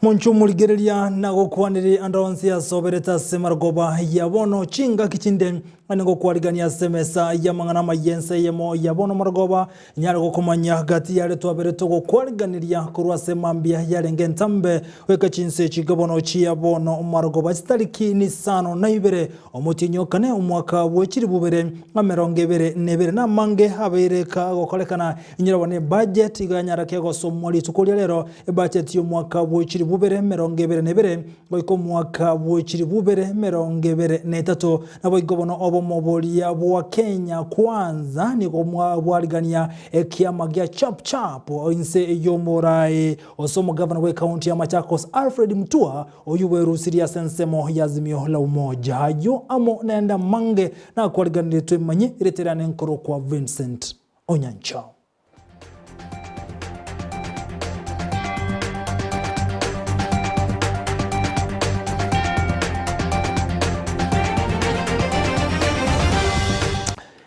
Monche omorigereria nagokwanire ande onsi asoberete ase marogoba ya bono chingaki chinde, naende ngokwarigania ase emesa y'amang'ana amaya ense eyemo ya bono marogoba, Nyare gokomanya gati yare twabere togokwariganiria korwa ase mambia yarenge entambe goika chinse chinke bono chia bono marogoba chitariki nisano na ibere omotienyi o kane omwaka bwe chilifu bibere na emerongo ebere na ebere. Namange abeire kagokorekana inyora bono ebudget igo yanyara kegosomwa rituko ria rero ebudget y'omwaka bwe chilifu bibere emerongo ebere na ebere goika omwaka bwe chilifu bibere emerongo ebere na etato. Naboigo bono obomo boria bwa Kenya Kwanza nigo bwarigania ekiama gia Chap Chap inse y'omorae ose omogavana bw'ekaunti ya Machakos Alfred Mutua oyio bwerusirie ase ensemo ya Azimio la Umoja. Ayio amo naende amange nakwariganirie twemanye rieta riane nkorokwa Vincent Onyancha.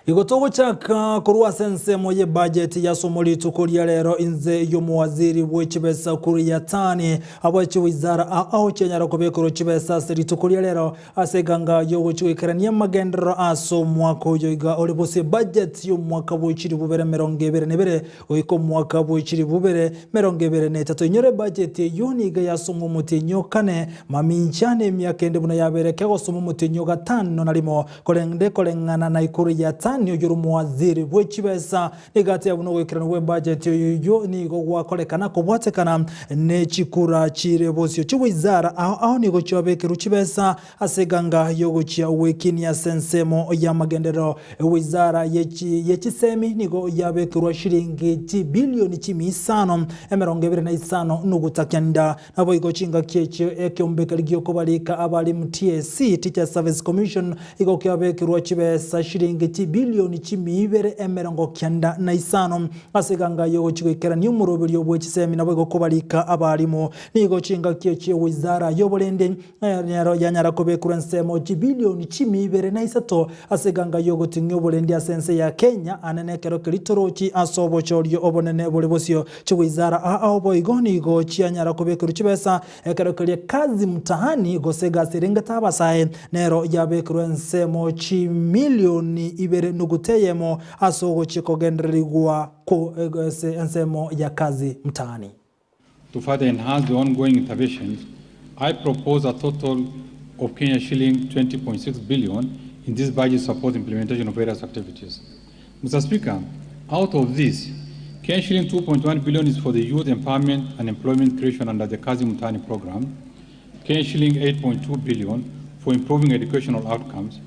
Igo togochaka korwa ase ensemo y'ebudget yasomwa rituko ria rero inse y'omowaziri bwe chibesa Ukur Yatani abwe chiwizara ao chianyara kobekerwa chibesa ase rituko ria rero Ase eganga y'ogochia goikerania amagenderero ase omwaka oyo iga ore bosio ebudget y'omwaka bwe chilifu bibere emerongo ebere na ebere goika omwaka bwe chilifu bibere emerongo ebere na etato. Inyora ebudget eyio nigo yasomwa omotienyi o kane, mamincha na emiaka ende buna yabeire kegosomwa omotienyi o gatano na rimo. Korende koreng'ana na ikuru ya Tani oyio ore omowaziri bwe chibesa Nigo ateba buna ogoikeranu gw'ebajeti oyio nigo gwakorekana kobwatekana ne chikura chire bosio chi'wizara ao ao nigo chiabekerwe chibesa ase eganga y'ogochia gwekinia ase ensemo y'amagenderero. Ewizara ye chisemi nigo yabekerwa shilingi chibilioni chimia isano emerongo ebere na isano nuguta kenda. Naboigo chingaki echio ekeombekeri gi'okobarika abalimu TSC, Teachers Service Commission, igo kiabekerwa chibesa shilingi chibilioni chimia ibere emerongo kianda na isano ase eganga y'ogochia goikerania omoroberio bwe chisemi naboigo kobarika abalimu. Nigo chingaki echio wizara y'oborendi nero yanyara kobekerwa ensemo chibilioni chimia ibere na isato ase eganga y'ogoting'ia oborendi ase ense ya Kenya ane nekero keria torochi ase obochorio obonene bore bosio Chiwizara ao boigo nigo chianyara kobekerwa chibesa ekero keria Kazi Mtaani gose egasi erengete abasae nero yabekerwa ensemo chimilioni ibere nuguta eyemo ase ogochia kogendererigwa ko ase ensemo ya Kazi Mtaani. To further enhance the ongoing interventions, I propose a total of Kenya shilling 20.6 billion in this budget to support implementation of various activities. Mr. Speaker, out of this, Kenya shilling 2.1 billion is for the youth empowerment and employment creation under the Kazi Mtaani program, Kenya shilling 8.2 billion for improving educational outcomes,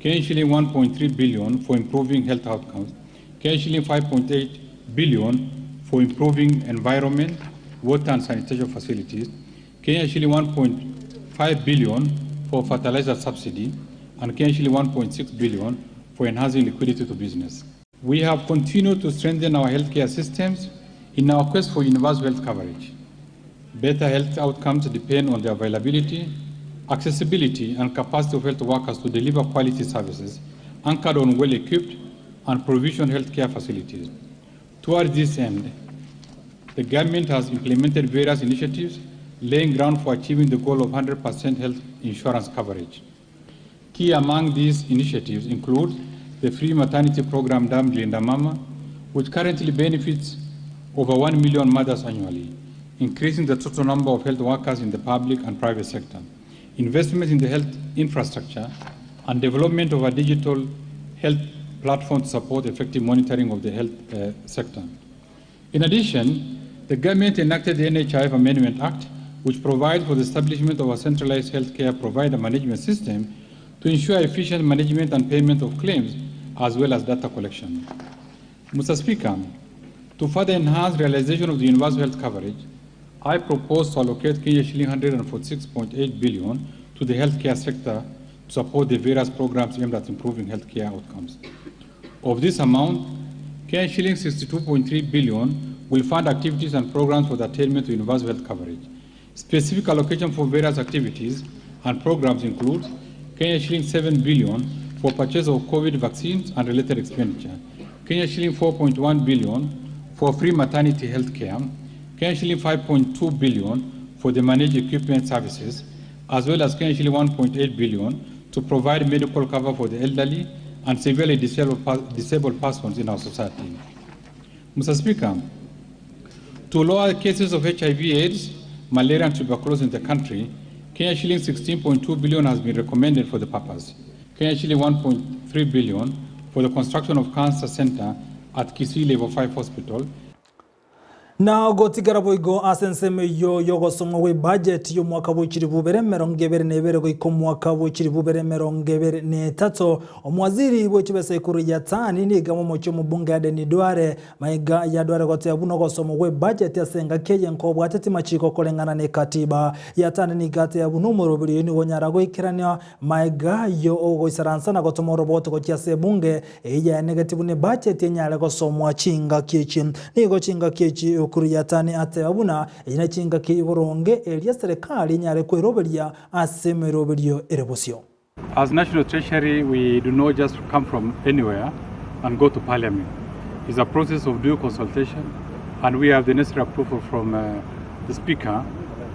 Kenya shilling 1.3 billion for improving health outcomes, Kenya shilling 5.8 billion for improving environment, water and sanitation facilities, Kenya shilling 1.5 billion for fertilizer subsidy, and Kenya shilling 1.6 billion for enhancing liquidity to business. We have continued to strengthen our healthcare systems in our quest for universal health coverage. Better health outcomes depend on the availability, accessibility, and capacity of health workers to deliver quality services anchored on well-equipped and provisioned healthcare facilities. Towards this end, the government has implemented various initiatives laying ground for achieving the goal of 100% health insurance coverage. Key among these initiatives include the free maternity program dubbed Linda Mama, which currently benefits over 1 million mothers annually, increasing the total number of health workers in the public and private sector, investment in the health infrastructure, and development of a digital health platform to support effective monitoring of the health sector. In addition, the government enacted the NHIF Amendment Act, which provides for the establishment of a centralized healthcare provider management system to ensure efficient management and payment of claims, as well as data collection. Mr. Speaker, to further enhance realization of the universal health coverage, I propose to allocate Kenya shilling 146.8 billion to the healthcare sector to support the various programs aimed at improving healthcare outcomes. Of this amount, Kenya shilling 62.3 billion will fund activities and programs for the attainment of universal health coverage. Specific allocation for various activities and programs includes Kenya shilling 7 billion for purchase of COVID vaccines and related expenditure, Kenya shilling 4.1 billion for free maternity health care, Kenya shilling 5.2 billion for the managed equipment services, as well as Kenya shilling 1.8 billion to provide medical cover for the elderly and severely disabled, disabled persons in our society. Mr. Speaker, to lower cases of HIV AIDS, malaria and tuberculosis in the country, Kenya shilling 16.2 billion has been recommended for the purpose. Kenya shilling 1.3 billion for the construction of cancer center at Kisii Level 5 Hospital. Na gotigara boigo ase ensemo eyio y'ogosomwa gw'ebudget y'omwaka bwe chilifu bibere emerongo ebere na ebere goika omwaka bwe chilifu bibere emerongo ebere na etato, omowaziri bwe chibesa Ukur Yatani nigo amomochie omobunge Aden Duale maiga ya Duale goteba buna ogosomwa gw'ebudget ase engaki eye nkobwateti machiko koreng'ana n'ekatiba. Yatani nigo ateba buna omoroberi oyio nigo onyara goikerania maiga yo ogoisaransa na gotoma oroboto gochia ase ebunge Eyio yaenegeti buna ebacheti enyare gosomwa chingaki echi. Nigo chingaki echi Ukur Yatani ateba buna eyio nechingaki boronge eria serikali enyare kweroberia ase emeroberio ere bosio. As National Treasury we do not just come from anywhere and go to parliament. It's a process of due consultation and we have the necessary approval from uh, the speaker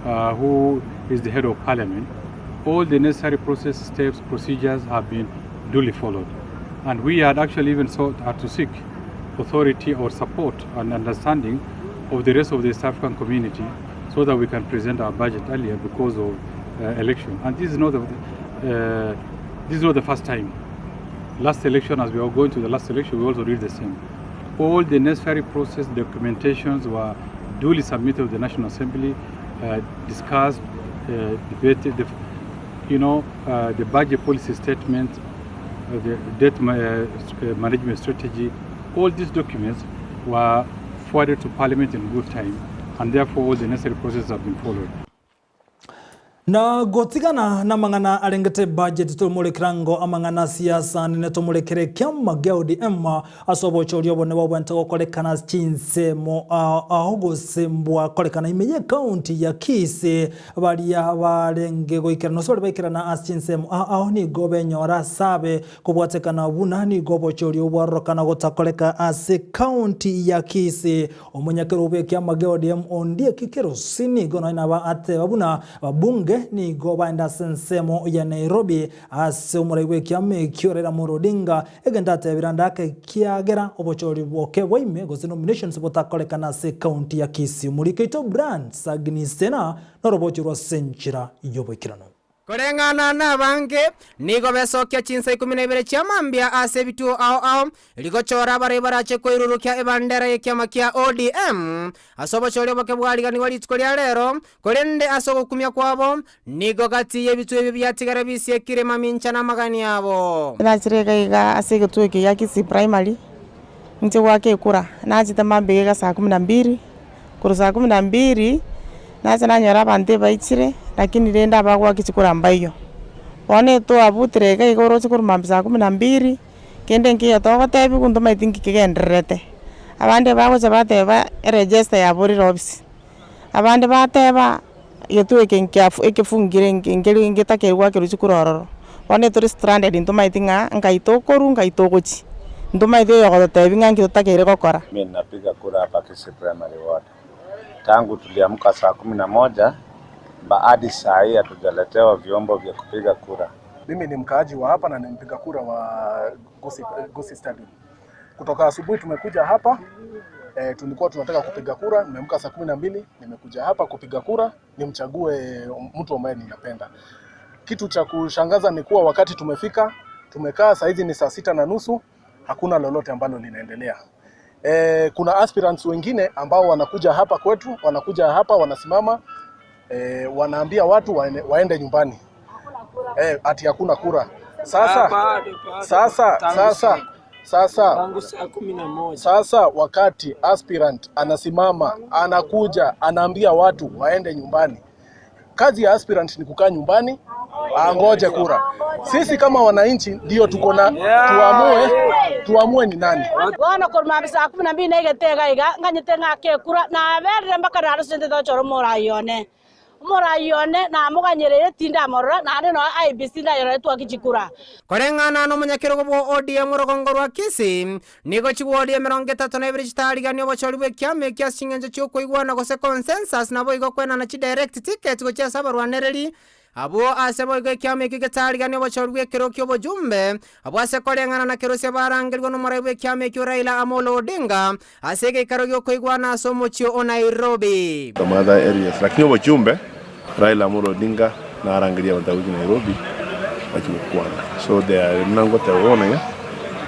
uh, who is the head of parliament. All the necessary process steps, procedures have been duly followed. And we had actually even sought had to seek authority or support and understanding of the rest of the East African community so that we can present our budget earlier because of uh, election. And this is not the, uh, this is not the first time. Last election, as we are going to the last election, we also did the same. All the necessary process documentations were duly submitted to the National Assembly, uh, discussed, uh, debated, the, you know, uh, the budget policy statement, uh, the debt ma uh, management strategy, all these documents were forwarded to Parliament in good time, and therefore all the necessary processes have been followed. Na gotigana namang'ana arengete budget tomorekera ngo amang'ana siasa nene tomorekere kiama gia ODM ase obochori obone bobwente gokorekana chinsemo ao gose mbwakorekana ime ye county ya Kisii baria barenge goikerana gose baria baikerana ase chinsemo ao nigo benyora asabe kobwatekana buna nigo obochori obwarorokana gotakoreka ase county ya Kisii Omonyakerogo bw'ekiama gia ODM Ondieki Kerosi nigo nonya naba ateba buna ababunge nigo baende ase ensemo ya Nairobi ase omorai bw'ekiama ekio Raila Amolo Odinga egento atebire ande ake ekiagera obochori boke bwaime gose nominations botakorekana ase ecounty ya Kisii. Omoriki oito Brian Sagini Sena norobochi rwase enchera y'oboikeranu. Koreng'ana nabange, nigo besokia chinsa ikomi na ibere chia mambia ase ebituo ao ao, rigochora abarai barache koirurukia ebandera y'ekiama kia ODM ase obochori oboke bwariganigwa rituko ria rero, korende ase ogokumia kwabo, nigo gati y'ebituo ebio biatigara bisiekire mamincha namagani abo. Nachire iga iga ase egetuo eke gia Kisii Primary, inche goaka ekura, nachete mambia iga saa kumi na mbili. Korwa saa kumi na mbili, nacha nanyora abanto ebaichire, lakini rende abagoaka chikura mbaiyo. Bono etwabutire iga iga oroche korwa mambia saa kumi na mbili, kende nkeiyo togotebiwa ntomaeti nki kegendererete. Abande bagocha bateba eregister yaborire ofisi, abande bateba egetuo eke nkiafu ekefungire nki nkeri ngetakeire goakerwa chikura ororo. Bono etore stranded ntomaeti ng'a nkai tokorwa nkai togochia. Ntomaete oyogototebi ng'a nki totakeire gokora. Mimi ninapiga kura hapa Kisii Primary Ward. Tangu tuliamka saa 11 hadi saa hii hatujaletewa vyombo vya kupiga kura. Mimi ni mkaaji wa hapa na ni mpiga kura wa Gusii, Gusii Stadium. Kutoka asubuhi tumekuja hapa e, tulikuwa tunataka kupiga kura. Nimeamka saa 12 nimekuja hapa kupiga kura nimchague mtu ambaye ninapenda. Kitu cha kushangaza ni kuwa wakati tumefika, tumekaa saa hizi ni saa 6:30, hakuna lolote ambalo linaendelea. E, kuna aspirants wengine ambao wanakuja hapa kwetu, wanakuja hapa wanasimama e, wanaambia watu waende, waende nyumbani e, ati hakuna kura. Sasa sasa sasa sasa sasa, wakati aspirant anasimama anakuja anaambia watu waende nyumbani, kazi ya aspirant ni kukaa nyumbani angoje kura. Sisi kama wananchi ndio tuko na tuamue, tuamue ni nani. Bono korwa mambia saa kumi na mbili na egetega iga, nganyete ng'ake ekura, naberire mpaka narosente tochora omorai one. Omorai one namoganyereire tindamorora, naende nonya IEBC ndayerore twaki chikura. Koreng'ana nomonyakerogo bwa ODM orogongo rwa Kisii, nigo chiwodi 32 chitariganie obochori bw'ekiama ekio ase ching'encho chi'okoigwana gose consensus naboigo kwenana chidirect tickets gochia ase abarwanereri abwo ase boigo ekiama ekio getariganie obochori bw'ekero ki'obojumbe abwo ase koreng'ana na kerosia barangerigwa nomorai bw'ekiama ekio Raila Amolo Odinga ase egeikaro gi'okoigwana ase omochie o Nairobi. Some other areas lakini obochumbe Raila Amolo Odinga narangerie abanto agochia Nairobi bachie gokwana so they are buna ngoteba bono iga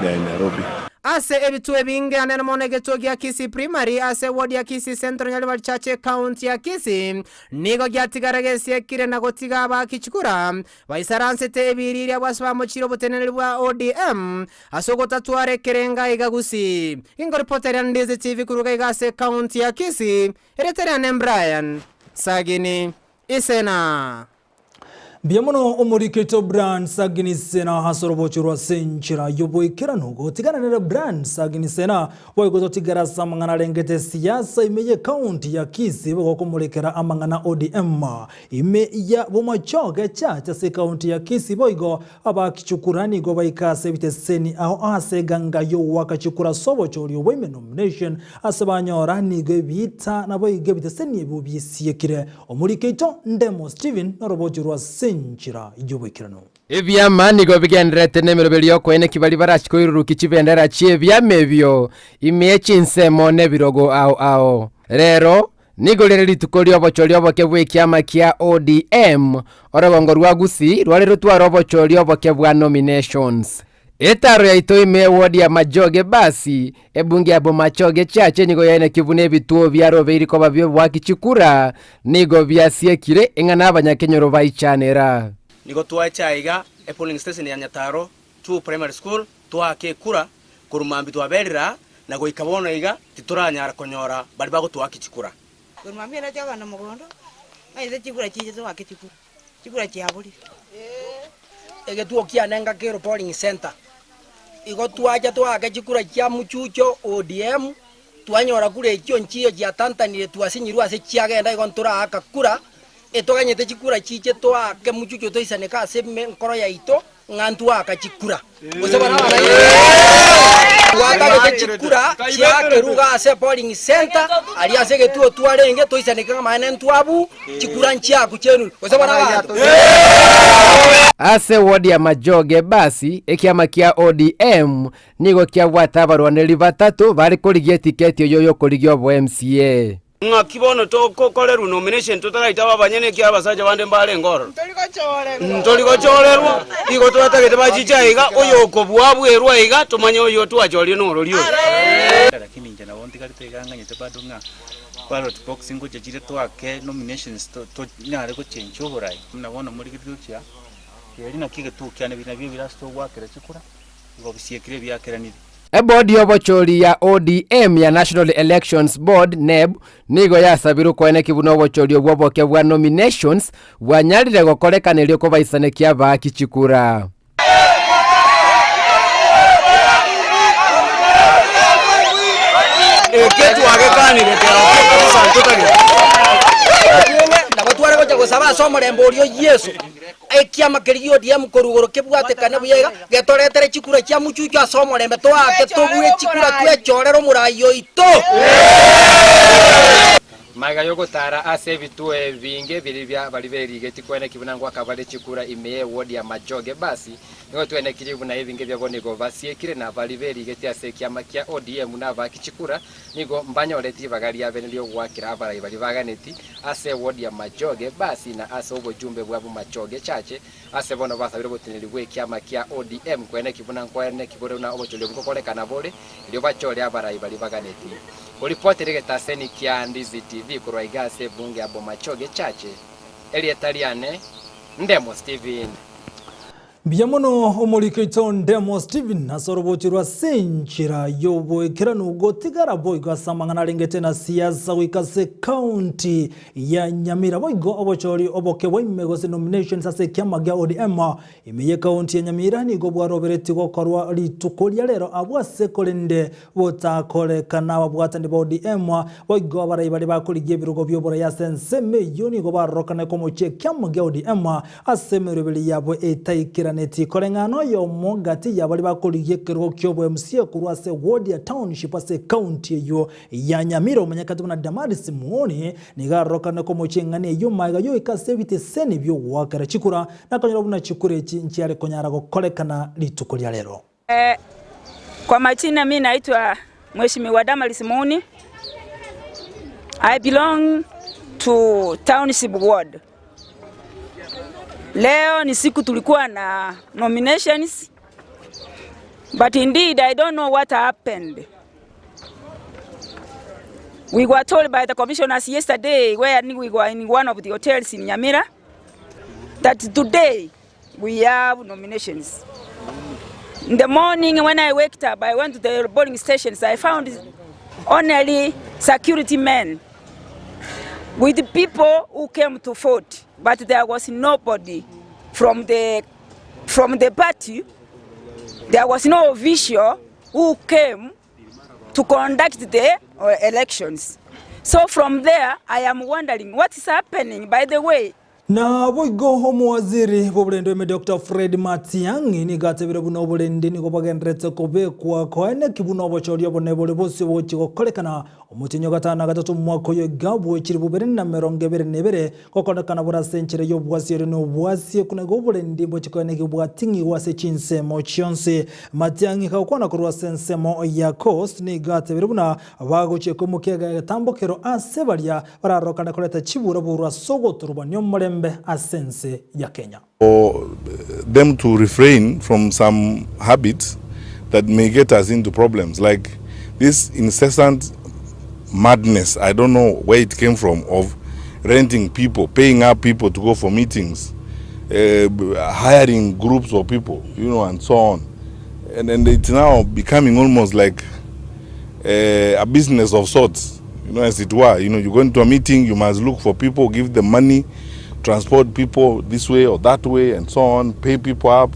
they are in Nairobi. Ase ebituo ebinge anene mono egetuo gia Kisii Primary ase eward ya Kisii Central Nyaribari Church ecounty ya Kisii nigo giatigara gesiekire na gotiga abaaki chikura Baisaransete ebiiriria abwo ase bamochiire oboteneneri bwa ODM ase ogotatwara ekerengo aiga Gusii. Inkoripoteria Ndizi TV koruga iga ase ecounty ya Kisii, erieta riane Brian Sagini Isena. Mbuya mono omoriki oito Brian Sagini Sena ase orobocho rwa ase enchera y'oboikeranu. Gotigana nere Brian Sagini Sena Boigo totigere ase amang'ana arengete siasa ime y'ecounty ya Kisii bogokomorekera amang'ana ODM ime ya Bomachoge Church ase ecounty ya Kisii boigo abaaki chikura nigo baika ase ebiteseni ao ase eganga y'ogoaka chikura ase obochori obwo ime nomination ase banyora nigo ebiita naboigo ebiteseni ebio bisiekire. Omoriki oito Ndemo Stephen norobocho rwa ase enchera y'oboikeranu. Ebiama nigo bigendererete nemeroberi y'okoeneki baria barachie koirurukia chibendera chi'ebiama ebio ime ye chinsemo nebirogo ao ao. Rero, nigo rire rituko ri'obochori oboke bw'ekiama kia ODM, orogongo rwa Gusii rware rotware obochori oboke bwa nominations. Etaro yaito ime ewodi ya Majoge basi, ebunge ya Bomachoge Church nigo yaenekia buna ebituo biarobeiri koba bi'oboaki chikura nigo biasiekire ing'a nabanyakenyoro baichanera. Nigo twacha aiga epolling station ya Nyataro 2 Primary School twaaka ekura korwa mambia twaberire aa na goika bono iga titoranyara konyora baria bagotoaka chikura. Korwa mambia nacha kogenda mogondo, ng'aise chikura chiche toake chikura, chikura chiaborire. Egetuo kiane ngakero polling center, igo twacha twaaka chikura chia Muchucho ODM, twanyora kura echio nchiyo chiatantanire twasinyirwe ase chiagenda igo ntoraaka kura Etoganyete chikura chiche toake mochuchu toisaneke ase enkoro yaito ng'a ntwaaka chikura. Gose bono abana twatagete chikura chiakerwe iga ase polling center aria ase egetuo twarenge toisaneke ng'a amaene ntwabu chikura nchiaku chienure. Gose bono abanto. Ase ward ya Majoge basi, ekiama kia ODM nigo kiabwate abarwanereri batato bare korigia etiketi eyio yokorigia obo MCA. Ng'aki bono togokorerwa nomination totaraitaba abanyene ekiagera abasacha bande mbarenge ororo? Ntori gochorerwa, igo twatagete bachiche aiga, oyokobua abwerwe aiga, tomanye oyio twachorire norori oyo. Lakini inche nabo ntigarete iga nganyete bado ng'a ballot box ngocha chire toake nominations tonyare gochenchia oborai. Buna bono morigetie gochia eri naki egetuo kiane biri nabio ebire ase togoakera chikura, igo bisiekire ebiakeranire. Ebodi y'obochori ya ODM ya National Elections Board, NEB, nigo yasabirwe koenekia buna obochori obwo oboke bwa nominations bwanyarire gokorekana erio kobaisanekia abaaki chikura. Eke twagekanire kerokio kabisa ntotagete. Nabo tware gocha gosaba ase omorembe oria o Yeso. Ekiama keria gi'ODM korwa igoro kebwatekane buya iga, getoretere chikura chia muchuchu ase omorembe, toake tobue chikura twechorere omorai oito. Magega y'ogotaara ase ebituo ebinge biria bia baria berigeti koeneki buna ngoaka bare chikura ime y'ewodi ya Majoge basi, nigo twenekiri buna ebinge biabo nigo basiekire na baria berigeti ase ekiama kia ODM na abaaki chikura Nigo mbanyoreti ribaga riabene ri'ogoakera abarai baria baganeti ase ewodi ya Majoge basi na ase obojumbe bwa Bomachoge Church, ase bono basabire oboteneneri bw'ekiama kia ODM koeneki buna nkoeneki bore buna obochori obo ngokorekana bore, erio bachore abarai baria baganeti. Koripotera egetaseni kia Ndizi TV korwa iga ase ebunge ya Bomachoge Church, erieta riane Ndemo Stephen. Mbuya mono omoriki oito Ndemo Stephen ase orobochi rwa ase enchera y'oboikeranu gotigara boigo ase amang'ana arengete na siasa goika ase county ya Nyamira boigo obochori oboke bwa ime gose nominations ase ekiama gia ODM ime ye county ya Nyamira nigo bwaroberetie gokorwa rituko ria rero abwo ase korende botakorekana ababwatani ba ODM boigo abarai baria bakorigia ebirogo bioborai ase ensemo eyio nigo barorokane komochia ekiama gia ODM Ase emeroberi yabo etaikeraneti, koreng'ana oyomo gati ya baria bakorigia ekerogo ki'obo MCA korwa ase ward ya Township ase ecounty eyio ya Nyamira omonyekati buna Damaris Muoni nigo arorokane komochia eng'ana eyio magega yoika ase ebiteseni biogoakera chikura na konyora buna chikura echi nchiare konyara gokorekana rituko ria rero. Kwa majina mi naitwa Mheshimiwa Damaris Muuni. I belong to Township Ward. Leo ni siku tulikuwa na nominations but indeed I don't know what happened. We were told by the commissioners yesterday where we were in one of the hotels in Nyamira that today we have nominations. In the morning when I waked up, I went to the polling stations. I found only security men with the people who came to vote, but there was nobody from the from the party. There was no official who came to conduct the elections. So from there, I am wondering what is happening. By the way, Naboigo omowaziri bw'oborende ime Doctor Fred Matiang'i nigo atebire buna oborendi nigo bwagendererete kobekwa koeneki buna obochori obonene bore bosio bogochia gokorekana omotienyi o gatano na gatato omwaka oyo iga bwe chilifu bibere na emerongo ebere na ebere gokorekana bore ase enchera y'obwasi ere nobwasi ekuna igo oborendi mbochie koeneki bwating'igwe ase chinsemo chionsi. Matiang'i kagokwana korwa ase ensemo ya Coast nigo atebire buna bagochia koimokia egetambokero ase baria Bararorokane koreta chiburaburu ase ogoturubania omorembe ase ense ya Kenya. For them to refrain from some habits that may get us into problems like this incessant madness, I don't know where it came from, of renting people, paying up people to go for meetings, uh, hiring groups of people, you know, and so on. And, and it's now becoming almost like uh, a business of sorts, you know, as it were. You know, you go into a meeting, you must look for people, give them money, transport people this way or that way, and so on, pay people up.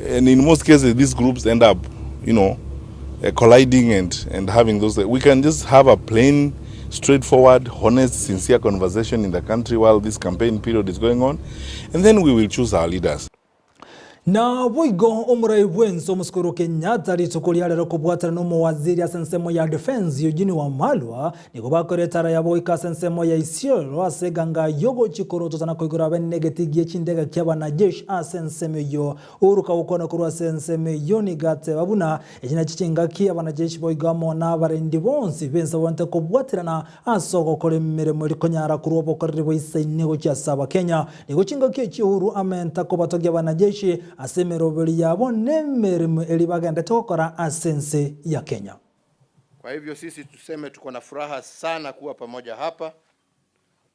And in most cases, these groups end up, you know, uh, colliding and, and having those. We can just have a plain, straightforward, honest, sincere conversation in the country while this campaign period is going on, and then we will choose our leaders. Naboigo omorai bw'ense omosike Uhuru Kenyatta rituko ria rero kobwatana nomowaziri ase ensemo ya Defence Eugene Wamalwa nigo bakore etara yabo goika ase ensemo ya Isiolo ase eganga yogochia korotota na koigora abene egetii gie chindege kia abanajeshi ase ensemo eyio. Uhuru kagokwana korwa ase ensemo eyio nigo ateba buna echi nachi chingaki abanajeshi boigo amo na abarendi bonsi b'ense babwenerete kobwaterana Ase ogokora emeremo eria konyara korwa obokoreri bwa isaine gochia ase Abakenya, nigo chingaki echio Uhuru amenta kobatogia abanajeshi ase emeroberi yabo na emeremo eria bagendete gokora ase ense ya Kenya. Kwa hivyo sisi tuseme tuko na furaha sana kuwa pamoja hapa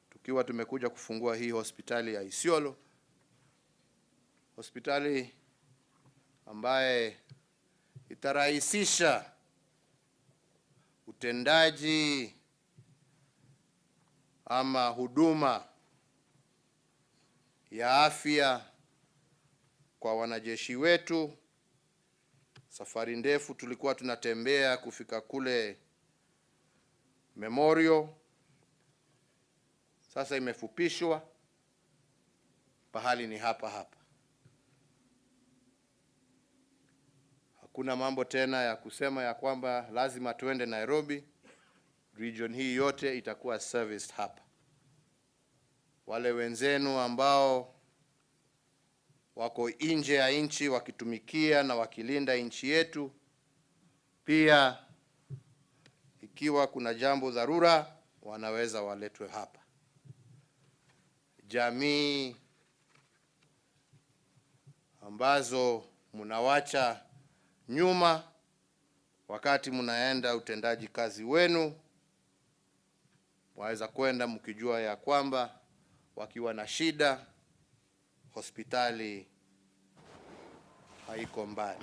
tukiwa tumekuja kufungua hii hospitali ya Isiolo, hospitali ambaye itarahisisha utendaji ama huduma ya afya kwa wanajeshi wetu. Safari ndefu tulikuwa tunatembea kufika kule Memorial, sasa imefupishwa, pahali ni hapa hapa. Hakuna mambo tena ya kusema ya kwamba lazima tuende Nairobi. Region hii yote itakuwa serviced hapa. Wale wenzenu ambao wako nje ya nchi wakitumikia na wakilinda nchi yetu, pia ikiwa kuna jambo dharura, wanaweza waletwe hapa. Jamii ambazo mnawacha nyuma wakati mnaenda utendaji kazi wenu, waweza kwenda mkijua ya kwamba wakiwa na shida hospitali haiko mbali.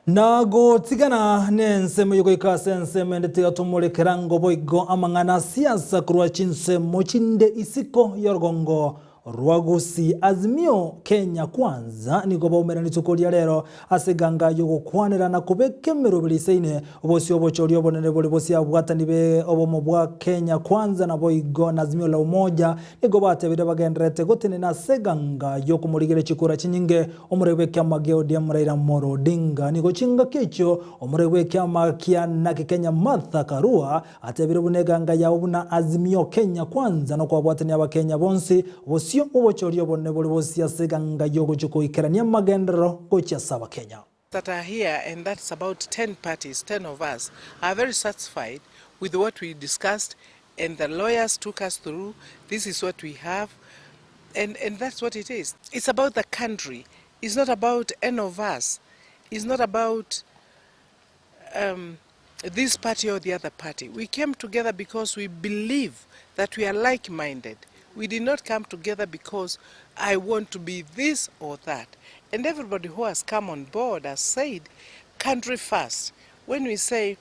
Na gotigana nensemo y'ogoika ase ensemo ende tiga tomorekera ngo boigo amang'ana a siasa korwa chinsemo chinde isiko y'orogongo rwa Gusii. Azimio Kenya Kwanza nigo baumera rituko ria rero ase eganga y'ogokwanera na kobeka emeroberi iseine obosio obochori obonene bore bosio abwatani be obomo bwa Kenya Kwanza naboigo na Azimio la Umoja nigo batebire bagendererete gotenena ase eganga y'okomorigereria chikura chinyinge Omorwegi bw'ekiama gia ODM Raila Amolo Odinga nigo chingaki echio omorwegi bw'ekiama kia Naki Kenya Martha Karua atebire buna eganga yabo buna Azimio Kenya Kwanza nokwabwatania abakenya bonsi bosio bw'obochori obonene bore bosio ase eganga y'ogochia koikerania amagenderero gochia ase abakenya. That are here and that's about 10 parties, 10 of us, are very satisfied with what we discussed and the lawyers took us through, this is what we have and, and that's what it is. It's about the country, it's not about any of us, it's not about um, this party or the other party. We came together because we believe that we are like-minded. We did not come together because I want to be this or that. And everybody who has come on board has said, country first. When we say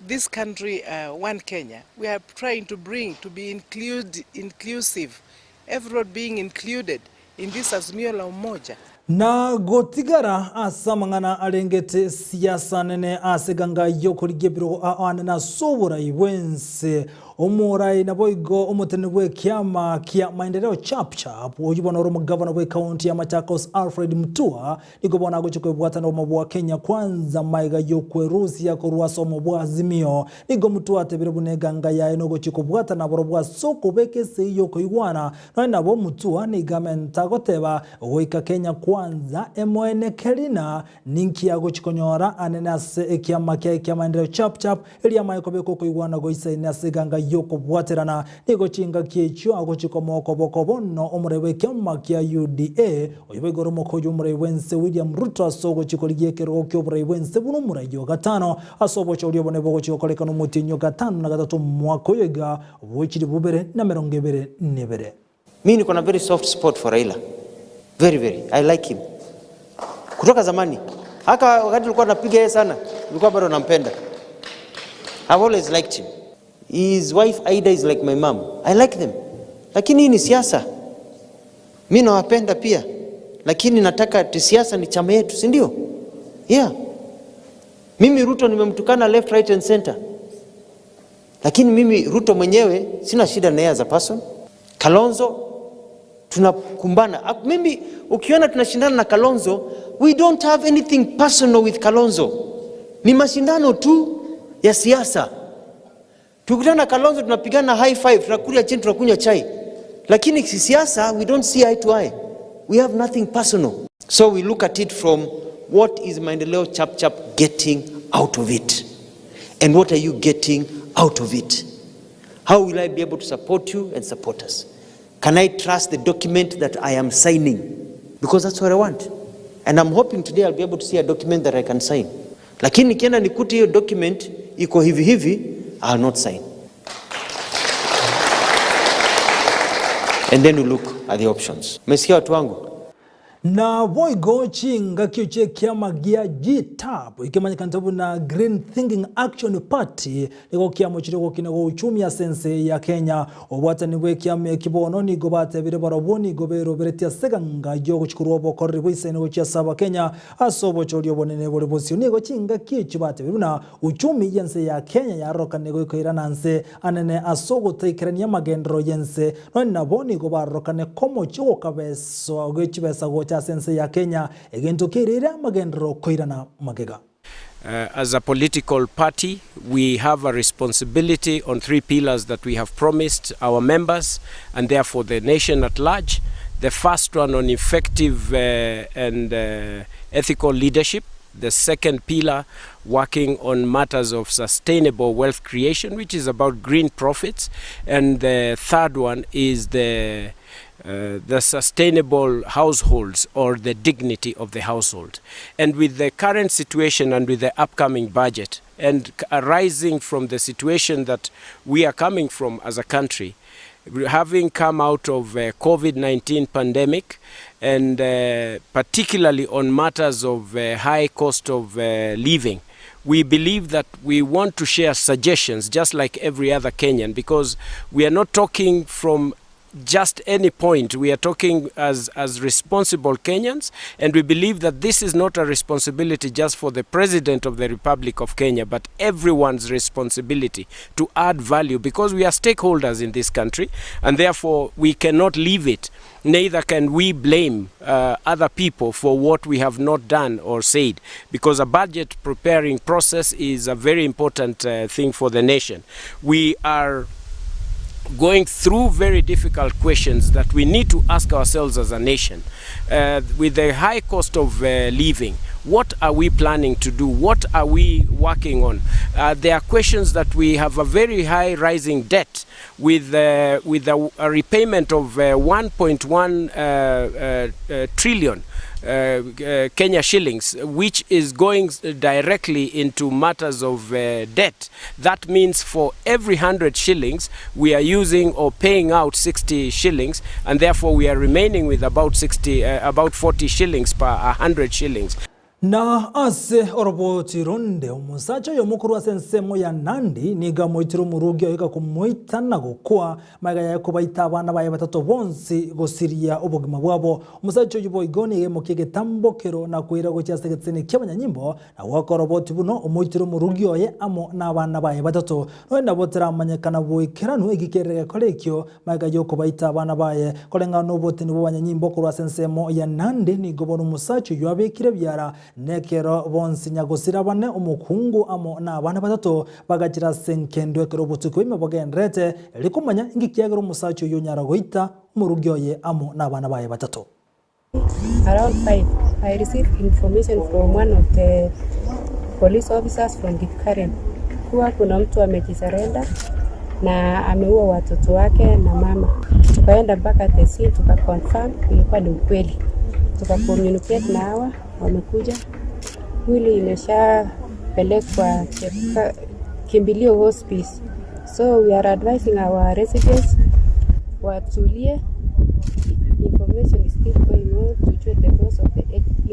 this country, uh, one Kenya, we are trying to bring, to be include, inclusive, everyone being included in this Azimio la Umoja. Na gotigara ase amang'ana arengete siasa nene ase eganga y'okorigia ebirogo ao anene ase oborai bw'ense. Omorai naboigo omoteneni bw'ekiama kia Maendeleo Chapchap, oyio bono ore omogavana bw'ekaunti ya Machakos Alfred Mutua, nigo bono agochia kwebwatana obomo bwa Kenya Kwanza maiga y'okwerusia korwa ase obomo bwa Azimio. Nigo Mutua atebire buna eganga yaye nogochia kobwatana borobwo ase okobeka esegi y'okoigwana Nonya nabo Mutua nigo amente agoteba goika Kenya Kwanza emoeneke rina ninki agochi konyora anene ase ekiama kiaye kia maendeleo chap chap erio amaye kobeka okoigwana goisaine ase eganga yokobwaterana. Nigo chingaki echio agochi komoa okoboko bono omorai bw'ekiama kia UDA oyo boigo ore omokoyi omorai bwense William Ruto ase ogochi korigia ekerogo kioborai bwense buna omorai o gatano ase obochori obonene bogochi gokorekana omotienyi o gatano na gatato omwaka oyo iga Bw'echilifu bubere na emerongo ebere nebere. Mi niko na very soft spot for Raila. Very very. I like him. Kutoka zamani. Hata wakati tulikuwa tunapiga yeye sana, nilikuwa bado nampenda. I've always liked him. His wife Aida is like my mom. I like them. Lakini hii ni siasa. Mi nawapenda pia. Lakini nataka siasa ni chama yetu, si ndio? Yeah. Mimi Ruto nimemtukana left, right and center. Lakini mimi Ruto mwenyewe sina shida na yeye as a person. Kalonzo tunakumbana. Mimi ukiona tunashindana na Kalonzo, we don't have anything personal with Kalonzo. Ni mashindano tu ya siasa. Tukutana na Kalonzo tunapigana high five, tunakulia chini, tunakunywa chai. Lakini siasa we don't see eye to eye. We have nothing personal. So we look at it from what is Maendeleo Chap Chap getting out of it? And what are you getting out of it? How will I be able to support you and support us? Can I trust the document that I am signing? Because that's what I want. And I'm hoping today I'll be able to see a document that I can sign. Lakini nikienda nikute hiyo document iko hivi hivi, I'll not sign. And then we look at the options. Umesikia watu wangu? Naboigo chingaki chi'ekiama gia GTAP ekemanyekanete buna Green Thinking Action Party nigo kiamochire ogokina gwa uchumi ase ense ya Kenya. Obwatani bw'ekiama eki bono nigo batebire barobwo nigo beroberetie ase eganga y'ogochia korwa obokoreri bw'eisaine gochia ase Abakenya ase obochori obonene bore bosio. Nigo chingaki echio batebire buna uchumi y'ense ya Kenya yarorokane goika irana nse anene ase ogotaikerania amagenderero y'ense Nonya nabo nigo barorokane komochia gokabeswa gwe chibesa gocha ase ense ya Kenya, egento keirire amagenderero koirana magega. As a political party we have a responsibility on three pillars that we have promised our members and therefore the nation at large. The first one on effective and ethical leadership. The second pillar working on matters of sustainable wealth creation which is about green profits and the third one is the uh, the sustainable households or the dignity of the household. And with the current situation and with the upcoming budget and arising from the situation that we are coming from as a country, Having come out of Covid-19 pandemic and particularly on matters of high cost of living, we believe that we want to share suggestions just like every other Kenyan because we are not talking from just any point. We are talking as, as responsible Kenyans, and we believe that this is not a responsibility just for the President of the Republic of Kenya, but everyone's responsibility to add value because we are stakeholders in this country, and therefore we cannot leave it. Neither can we blame uh, other people for what we have not done or said, because a budget preparing process is a very important uh, thing for the nation. We are going through very difficult questions that we need to ask ourselves as a nation. Uh, with the high cost of uh, living, what are we planning to do? What are we working on? Uh, there are questions that we have a very high rising debt with, uh, with a, a repayment of uh, 1.1 uh, uh, trillion. Uh, uh, Kenya shillings, which is going directly into matters of uh, debt. That means for every 100 shillings, we are using or paying out 60 shillings, and therefore we are remaining with about 60, about 40 shillings per 100 shillings. Na ase oroboti ronde omosacha oyomo korwa ase ensemo ya Nandi nigo amoitire omorugi oye gakomoita na gokwa, magega yaye kobaita abana baye batato bonsi gosiria obogima bwabo. Omosacha oyio boigo nigo aimokia egetambokero na koira gochia ase egeteseni ki'abanyanyimbo na goaka oroboti buna omoitire omorugi oye amo nabana baye batato. Nonya nabo teramanyekana boikeranu eki kerire gekora ekio magega y'okobaita abana baye. Koreng'ana noboteni bw'abanyanyimbo korwa ase ensemo ya Nandi nigo bono omosacha oyio abekire ebiara Nekero bonsi nyagosira bane omokungu amo nabana batato bagachira ase enkendo ekero obotuko ime bogendererete, erio komanya inki kiagera omosacha oyio onyara goita omorugi oye amo nabana baye batato. Around 5, I received information from one of the police officers from Kipkaren kuwa kuna mtu amejisurrender na ameua watoto wake na mama. Tukaenda mpaka the scene tuka confirm ilikuwa ni ukweli. Tuka communicate na hawa wamekuja. Mwili imeshapelekwa Kimbilio Hospice. So we are advising our residents watulie, information is still going on, tujue the cause of the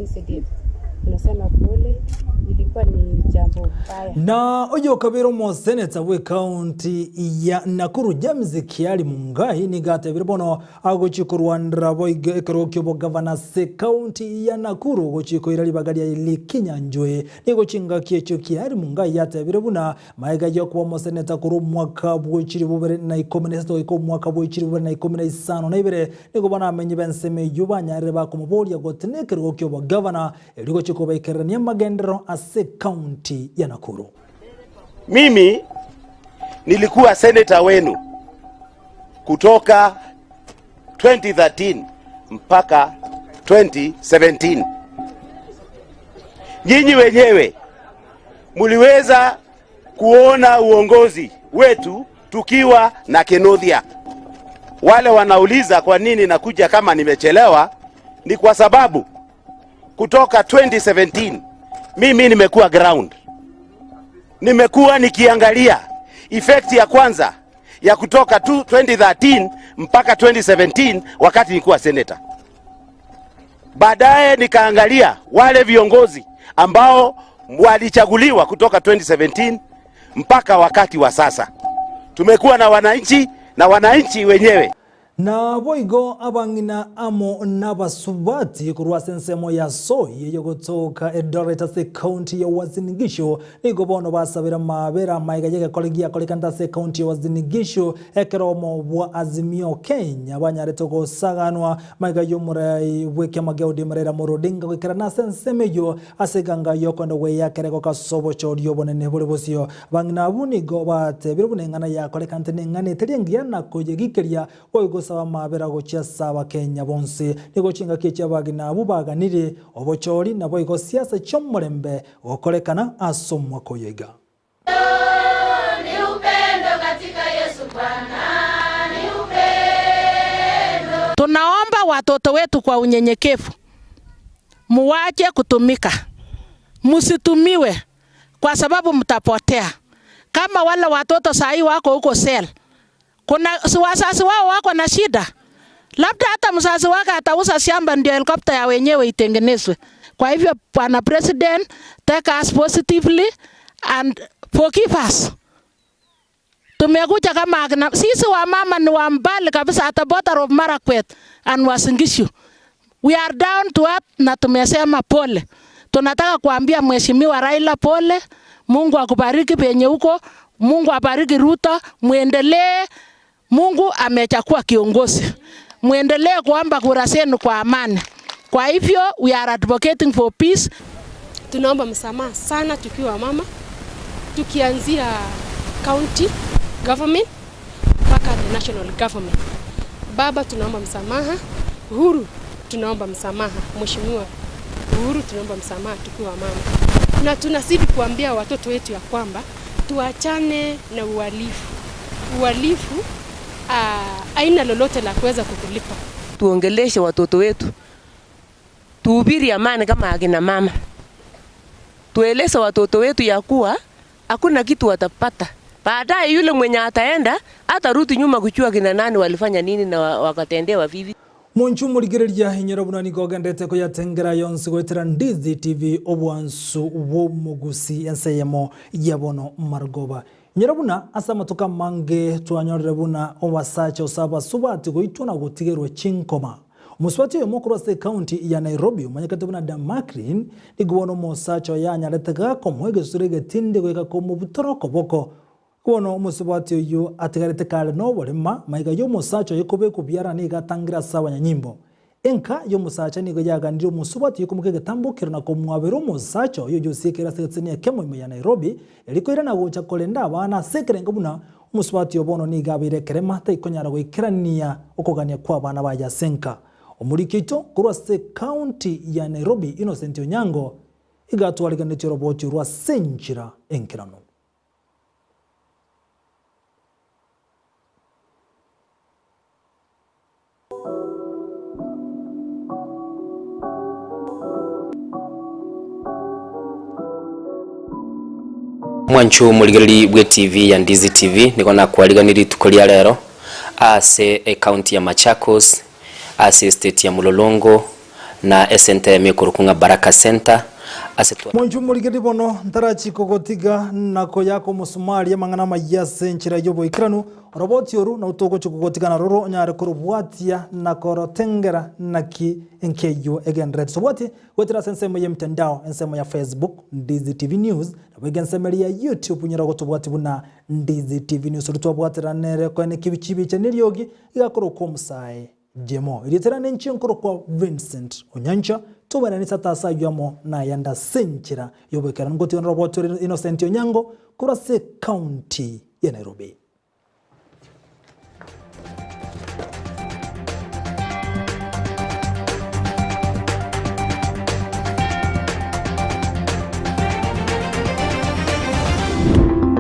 incident. Tunasema pole, ilikuwa ni jambo mbaya. Na oyokabere omoseneta bw'ekaunti ya Nakuru James Kiari Mungai nigo atebire bono agochia korwanera boigo ekerogo ki'obogavana ase ekaunti ya Nakuru gochia koira ribaga ria Lee Kinyanjui. Nigo chingaki echio Kiari Mungai yatebire buna Magega y'okoba omoseneta korwa omwaka bw'echilifu bibere na ikomi na isato goika omwaka bw'echilifu bibere na ikomi na isano na ibere, nigo banamenyi b'ensemo eyio banyarire bakomoboria gotenena ekerogo ki'obogavana erio gochia kobaikererania amagenderero ase ekaunti ya Nakuru. Mimi nilikuwa senator wenu kutoka 2013 mpaka 2017. Nyinyi wenyewe mliweza kuona uongozi wetu tukiwa na Kinuthia. Wale wanauliza kwa nini nakuja kama nimechelewa, ni kwa sababu kutoka 2017 mimi nimekuwa ground, nimekuwa nikiangalia effect ya kwanza ya kutoka tu 2013 mpaka 2017 wakati nilikuwa senator. Baadaye nikaangalia wale viongozi ambao walichaguliwa kutoka 2017 mpaka wakati wa sasa. Tumekuwa na wananchi na wananchi wenyewe Naboigo abang'ina amo nabasubati korwa ase ensemo ya Soi eyogotoka Eldoret ase ekaunti ya Uasin Gishu nigo bono basabire amabera amaiga y'egekore giakorekanete ase ekaunti ya Uasin Gishu ekero omo bwa Azimio Kenya banyarete gosaganwa maiga y'omorai bw'ekiama gia ODM Raila Amolo Odinga goikerana ase ensemo eyio ase eganga y'okoenda gweyakera egoka ase obochori obonene bore bosio. Abang'ina abwo nigo batebire buna eng'ana yakorekanete neng'ana etari engiya na koyegikeria Boigo gosaba amabera gochia ase Abakenya bonsi. Nigo chingaki echi abageni abwo baganirie obochori naboigo siasa chi'omorembe gokorekana ase omwaka oyo iga. Tunaomba watoto wetu kwa unyenyekevu, muwache kutumika, musitumiwe kwa sababu mtapotea. Kama wale watoto saa hii wako huko cell. Kuna si wazazi wao wako na shida? Labda hata mzazi wake atauza shamba ndio helikopta ya wenyewe itengenezwe. Kwa hivyo Bwana President, take us positively and forgive us. Tumekuja kama akina, sisi wamama ni wa mbali kabisa, hata border of Marakwet and Uasin Gishu. We are down to earth na tumesema pole. Tunataka kuambia Mheshimiwa Raila pole, Mungu akubariki penye huko, Mungu abariki Ruto, muendelee. Mungu amechagua kiongozi, muendelee kuomba kura zenu kwa amani. Kwa hivyo we are advocating for peace. Tunaomba msamaha sana tukiwa mama, tukianzia county government mpaka the national government. Baba, tunaomba msamaha. Uhuru, tunaomba msamaha. Mheshimiwa Uhuru, tunaomba msamaha tukiwa mama, na tunazidi kuambia watoto wetu ya kwamba tuachane na uhalifu. Uhalifu aina lolote la kuweza kukulipa. Tuongeleshe watoto wetu, tuhubiri amani kama akina mama, tueleze watoto wetu ya kuwa hakuna kitu watapata baadaye. Yule mwenye ataenda atarudi nyuma kujua kina nani walifanya nini na wakatendewa vipi. Monchu morigereria inyora buna nigo ogendete koyatengera yonsi goetera Ndizi TV obwansu bw'omogusi enseyemo ya bono Margoba. Inyora buna ase amatuko amange twanyorire buna obasacha ase abasubati goitwa na gotigerwa chinkoma. Omosubati oyomo okorwa ase ekaunti ya Nairobi omanyekete buna Damakrin nigo bono omosacha oye anyarete gakomoa egesure egetindi goika komobutora okoboko. Bono omosubati oyio atigarete kare noborema, maiga y'omosacha oye kobekwa biara nigo atangire ase abanyanyimbo. Enka y'omosacha nigo yaganirie omosubati oye komoka egetambokero na komwabera omosacha oye oyio osiekire ase egeteseni ekemo ime ya Nairobi, erio koirana gocha korenda abana ase ekerengo buna omosubati oyo bono nigo abeire ekerema taikonyara goikerania okogania kw'abana baye ase enka. Omoriki oito korwa ase ecounty ya Nairobi Innocent Onyango iga atwariganetie oroboti orwo ase enchera enkeranu. Mwanchu omorigereri bwe TV ya Ndizi TV, nigo nakwariganirie rituko ria rero ase ecounty ya Machakos, ase estate ya Mulolongo na esenta yamo ekorokwa ng'a Baraka Centre ase twa. Mwanchu omorigereri bono ntarachi kogotiga na koyaka omosumari amang'ana amayia ase enchera y'oboikeranu, Oroboti oru nau togochia kogotiga naroro onyare korobwatia na korotengera naki enkeyio egendererete. Tobwatie goetera ase ensemo y'emitandao, ensemo ya Facebook, Ndizi TV News, naboigo ensemo eria ya YouTube onyare gotobwatia buna Ndizi TV News. Oria twabwaterana nere koene chibicha neriogi igakorokwa omosae Jemo. Erieta riane inche nkorokwa Vincent Onyancha, tobairane ase ase ayio amo nayande ase enchera y'oboikeranu. Ngotiga noroboti ore Innocent Onyango korwa ase ecounty ya Nairobi.